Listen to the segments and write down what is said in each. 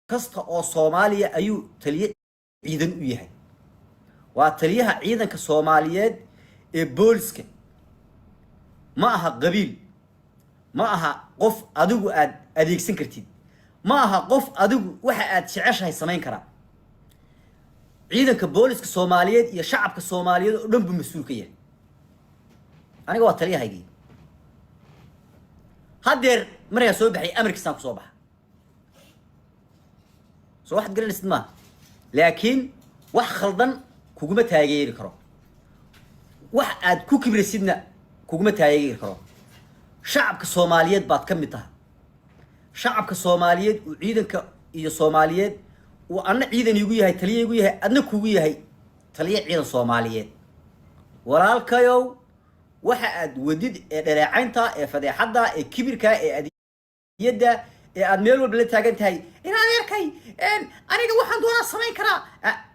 Kasta oo Soomaaliya ayuu taliye ciidan u yahay. Waa taliyaha ciidanka Soomaaliyeed ee booliska. Ma aha qabiil, ma aha qof adigu aad adeegsan kartid, ma aha qof adigu waxa aad jeceshahay samayn karaa. Ciidanka booliska Soomaaliyeed iyo shacabka Soomaaliyeed oo dhan buu mas-uul ka yahay. Aniga waa taliyahaygii. Haddeer markaa soo baxay, amarkiisaan kusoo baxa. Soo waxaad garanaysid maaha, laakiin wax khaldan kuguma taageeri karo, wax aad ku kibrisidna kuguma taageeri karo. Shacabka Soomaaliyeed baad ka mid tahay. Shacabka Soomaaliyeed uu ciidanka iyo Soomaaliyeed uu anna ciidan igu yahay, taliya igu yahay, adna kugu yahay taliya ciidan Soomaaliyeed. Walaalkayow, waxa aad wadid ee dhaleecaynta, ee fadeexadda, ee kibirka, ee adiyadda, ee aad meel walba la taagan tahay in adeerkay aniga waxaan doonaa samayn karaa,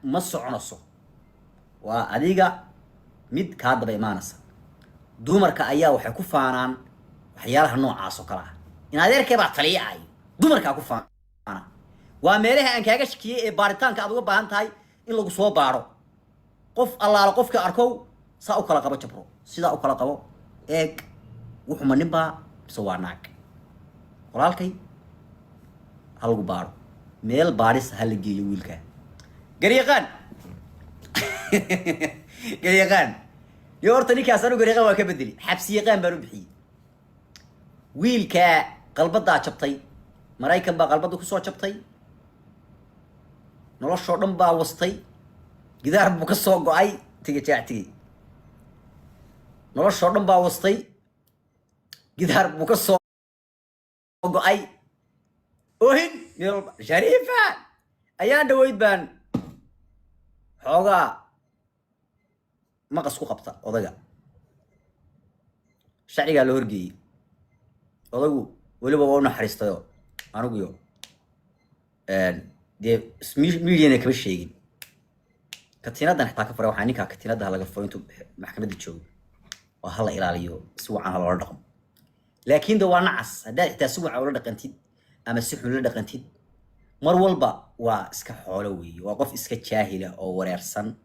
ma soconayso. Waa adiga mid kaa daba imaanaysa. Dumarka ayaa waxay ku faanaan waxyaalaha noocaas oo kale ah, in adeerkay baa taliya ayo. Dumarkaa ku faana. Waa meelaha aan kaaga shakiyey ee baaritaanka aad uga baahan tahay in lagu soo baaro. Qof allaala qofka arkow, saa u kala qabo jabro, sidaa u kala qabo, eeg wuxuma nin baa mise waa naag. Walaalkay, ha lagu baaro, meel baadhis ha la geeyo wiilkaa. Garyaqaan, garyaqaan yo, horta ninkaas anu garyaqaan waa ka bedeli, xabsi yaqaan baan u bixiyey. Wiilkaa qalbadaa jabtay, Maraykan baa qalbadda kusoo jabtay, noloshoo dhan baa wastay, gidaar buu ka soo go-ay, tiga jaac tigay, noloshoo dhan baa wastay, gidaar buu ka soo go-ay. Ohin meel walba Shariifa ayaan dhaweyd baan xoogaa maqas ku qabta. Odaga sharcigaa la horgeeyey. Odagu weliba waa u naxariistayo. Aniguyo dee mediana kama sheegin, katiinadan xitaa ka furay. Waxaa ninkaa katiinada laga furo intuu maxkamadda joogo oo hala ilaaliyo, si wacan ha loola dhaqmo. Laakiin de waa nacas. Haddaad xitaa si wacan ula dhaqantid ama si xun ula dhaqantid, mar walba waa iska xoolo weeye. Waa qof iska jaahila oo wareersan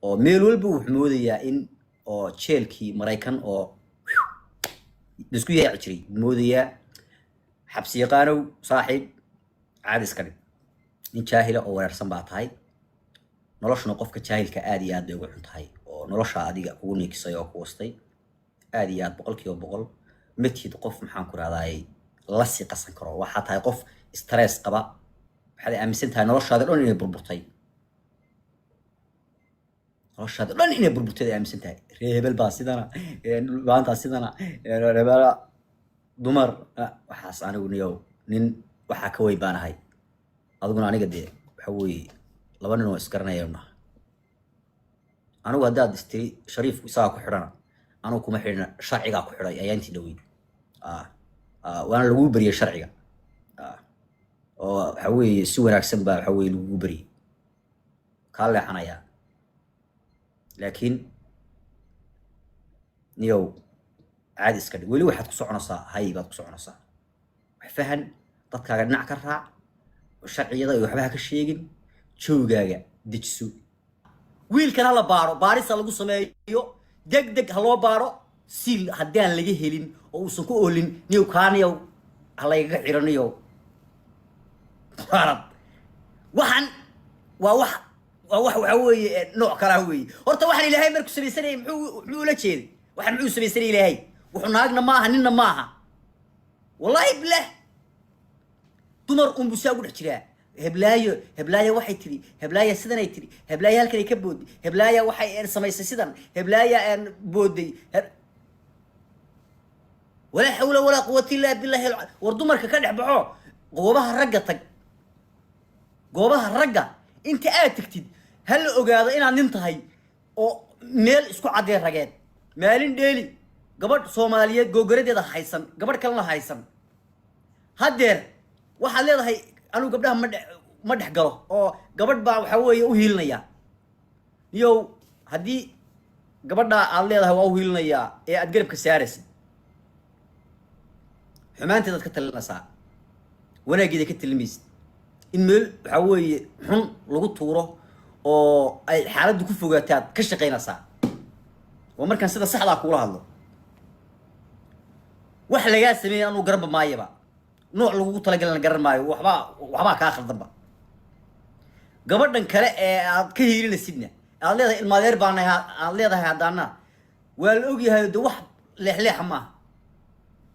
oo meel walba wuxuu moodayaa in oo jeelkii Maraykan oo laisku yaaci jiray moodayaa. Xabsi yaqaanow, saaxiib, caadi iska dhig. Nin jaahila oo wareersan baa tahay. Noloshuna qofka jaahilka aad iyo aad bay ugu xun tahay, oo nolosha adiga kugu niikisay oo ku wastay aad iyo aad, 100%. Matid qof, maxaan ku rahdaay, lasii qasan karo. Waxaa tahay qof stress qaba. Waxaad aaminsan tahay noloshaada dhan inay burburtay, noloshaada dhan inay burburtay ay aaminsan tahay. Ree hebel baa sidana, maantaa sidana, hebela dumar, waxaas. Anigu niyow nin waxaa ka wey baanahay. Adiguna aniga dee waxa weeye laba nin oo isgaranayanu nahay. Anigu haddaad istiri Shariifku isagaa ku xidhana, anugu kuma xidhina, sharcigaa ku xidhay. Ayaa intii dhaweyd waana laguu beriyey sharciga, oo waxa weeye si wanaagsan baa waxa weye lagugu beriyey. Kaa leexanayaa, laakiin niyow caadi iska dhig. Weli waxaad ku soconaysaa hay baad ku soconaysaa. Wax fahan, dadkaaga dhinac ka raac, sharciyada iyo waxba ha ka sheegin, joogaaga dejiso. Wiilkan ha la baaro, baarisa lagu sameeyo, deg deg ha loo baaro. Siil haddaan laga helin oo uusan ku oolin, niyow kaaniyow ha laygaga xiro. Niyow qaarad waxaan waa wax waxa weeye nooc kalaa weeye. Horta waxaan Ilaahay markuu samaysanayay muxuu ula jeeday? Waxaan muxuu samaysanayay Ilaahay? Wuxuu naagna maaha, ninna maaha. Wallahi bilah, dumar unbuu saa ugu dhex jiraa. Heblaayo, heblaayo waxay tiri, heblaayo sidanay tiri, heblaayo halkanay ka booday, heblaaya waxay samaysay sidan, heblaaya booday. Walaa xawla walaa quwata illaa billahi. War dumarka ka dhex baxo, goobaha ragga tag. Goobaha ragga inta aad tagtid, ha la ogaado inaad nin tahay oo meel isku caddee rageed. Maalin dheeli gabadh Soomaaliyeed googaradeeda haysan, gabadh kalena haysan. Haddeer waxaad leedahay anigu gabdhaha ma dhex galo oo gabadh baa waxaa weeye u hiilinaya. Niyow, haddii gabadhaa aad leedahay waa u hiilinayaa ee aad garabka saaraysid, xumaanteedaad ka talinaysaa, wanaaggeeda ka talimaysid. In meel waxaa weeye xun lagu tuuro oo ay xaaladdu ku fogaataad ka shaqaynaysaa. Waa markaan sida saxdaa kuula hadlo. Wax lagaa sameeyey anuu garanba maayaba, nooc lagugu talagalana garan maayo. Waxbaa kaa khaldanba. Gabadhan kale ee aad ka hiilinaysidna, aad leedahay ilmaadeer baanahay, aad leedahay, haddaana waa la ogyahay de, wax leexleexa maaha.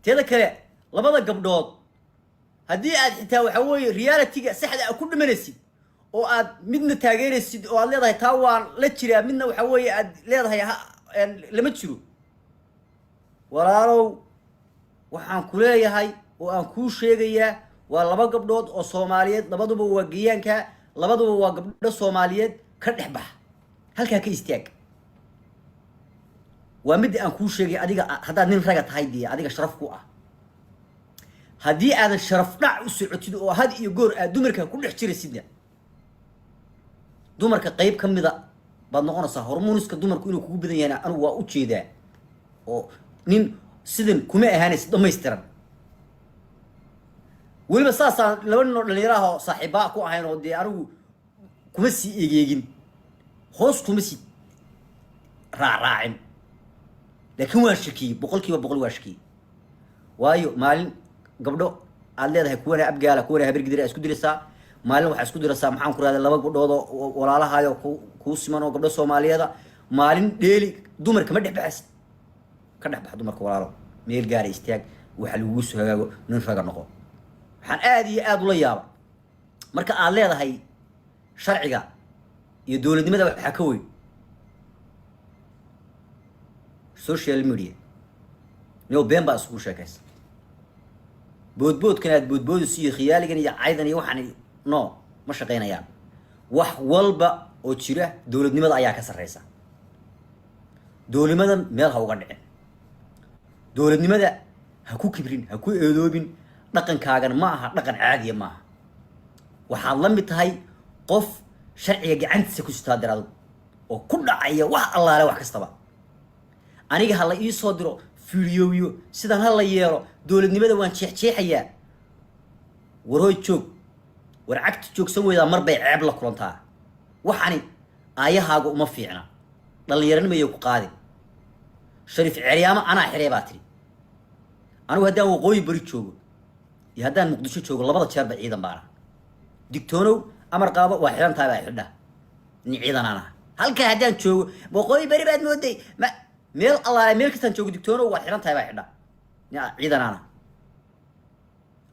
Teeda kale, labada gabdhood haddii aad xitaa waxa weeye reality-ga saxda a ku dhimanaysid oo aad midna taageeraysid oo aad leedahay taa waan la jiraa, midna waxa weeye aad leedahay ha lama jiro, walaalow, waxaan ku leeyahay oo aan kuu sheegayaa, waa laba gabdhood oo Soomaaliyeed, labaduba waa geyaanka, labaduba waa gabdho Soomaaliyeed. Ka dhex bax, halkaa ka istaag. Waa midda aan kuu sheegay. Adiga haddaad nin raga tahay, dee adiga sharaf ku ah. Haddii aadan sharaf dhac u socotid oo had iyo goor aad dumarka ku dhex jiraysidna, dumarka qayb ka mida baad noqonaysaa. Hormones-ka dumarku inuu kugu badan yahayna anigu waa u jeedaa, oo nin sidan kuma ahaanaysid dhamaystiran. Weliba saasaan laba nin oo dhalinyaro ah oo saaxiibaa ku ahayn, oo dee anigu kuma sii egeegin, hoos kuma sii raacraacin, laakiin waan shakiyey, 100% waa shakiyey. Waayo, maalin gabdho aad leedahay kuwana Abgaala, kuwana Habargidir aa isku diraysaa, maalin waxaa isku diraysaa, maxaan ku rahday, laba gabdhood oo walaalahayo kuu siman oo gabdho Soomaaliyeeda, maalin dheeli. Dumarka ma dhex baxaysid, ka dhex bax dumarka, walaalo. Meel gaara istaag, waxa lagugu soo hagaago, nin raga noqo. Waxaan aada iyo aada ula yaaba marka aad leedahay sharciga iyo dowladnimada waxaa ka weyn social media. Nio been baa isugu sheekaysa. Boodboodkan aad boodboodayso iyo khiyaaligan iyo caydan iyo waxaan no ma shaqaynayaan. Wax walba oo jira dowladnimada ayaa ka sarreysa. Dowladnimada meel ha uga dhicin, dowladnimada ha ku kibrin, ha ku eedoobin. Dhaqankaagan ma aha dhaqan caadiya maaha. Waxaad la mid tahay qof sharciga gacantiisa ku sitaa dir adigu oo ku dhacaya wax allaale wax kastaba. Aniga ha la ii soo diro fiidiyooyo, sidan ha la yeelo, dowladnimada waan jeexjeexayaa. Warhooy joog, war cagta joogsan weydaa, mar bay ceeb la kulantaa. Waxani aayahaaga uma fiicna, dhallinyaranimaya ku qaadin. Shariif Ceryaamo anaa xiree baa tiri. Anigu haddaan Waqooyi Bari joogo iyo haddaan Muqdisho joogo, labada jeerba ciidan baana. Digtoonow, amar qaado, waa xidhan tahay baa xidha nin ciidan aan aha. Halkaa haddaan joogo, Waqooyi Bari baad mooday, ma meel allaale meel kastaan joogo, digtoonow, waa xidhan tahay baa xidha nin ciidan aan aha,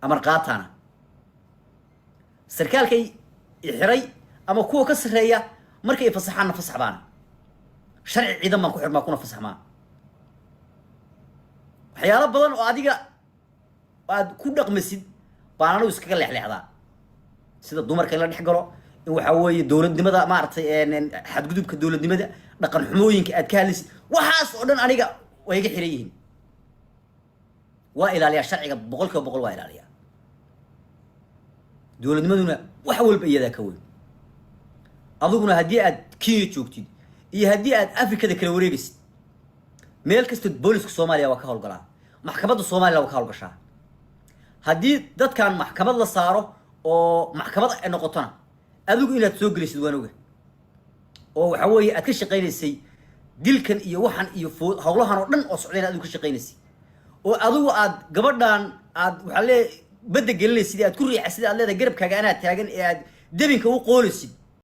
amar qaataana. Sarkaalkay xiray ama kuwa ka sarreeya markay fasaxaanna fasax baana. Sharci ciidan baan ku xidhmaa, kuna fasaxmaa. Waxyaalo badan oo adiga aad ku dhaqmasid baan anigu iskaga leexleexdaa, sida dumarka in la dhex galo, in waxaa weeye dowladnimada maaragtay, xadgudubka dowladnimada, dhaqan xumooyinka aad ka hadlaysid, waxaas oo dhan aniga way iga xiran yihiin. Waa ilaaliyaa sharciga, 100% waa ilaaliyaa. Dowladnimaduna wax walba iyadaa ka weyn. Adiguna haddii aad Kenya joogtid iyo haddii aad Afrikada kala wareegaysid, meel kastoo booliska Soomaaliya waa ka howlgalaa, maxkamadda Soomaaliya waa ka howlgashaa. Haddii dadkan maxkamad la saaro oo maxkamad ay noqotona, adigu inaad soo gelaysid waan oga, oo waxa weeye aad ka shaqaynaysay dilkan iyo waxan iyo howlahan oo dhan oo socdayna adigu ka shaqaynaysay, oo adigu aad gabadhan aad waxaa lee badda gelinaysid, aad ku riixasid, aad leedahay garabkaaga anaad taagan ee aad debinka u qoolaysid.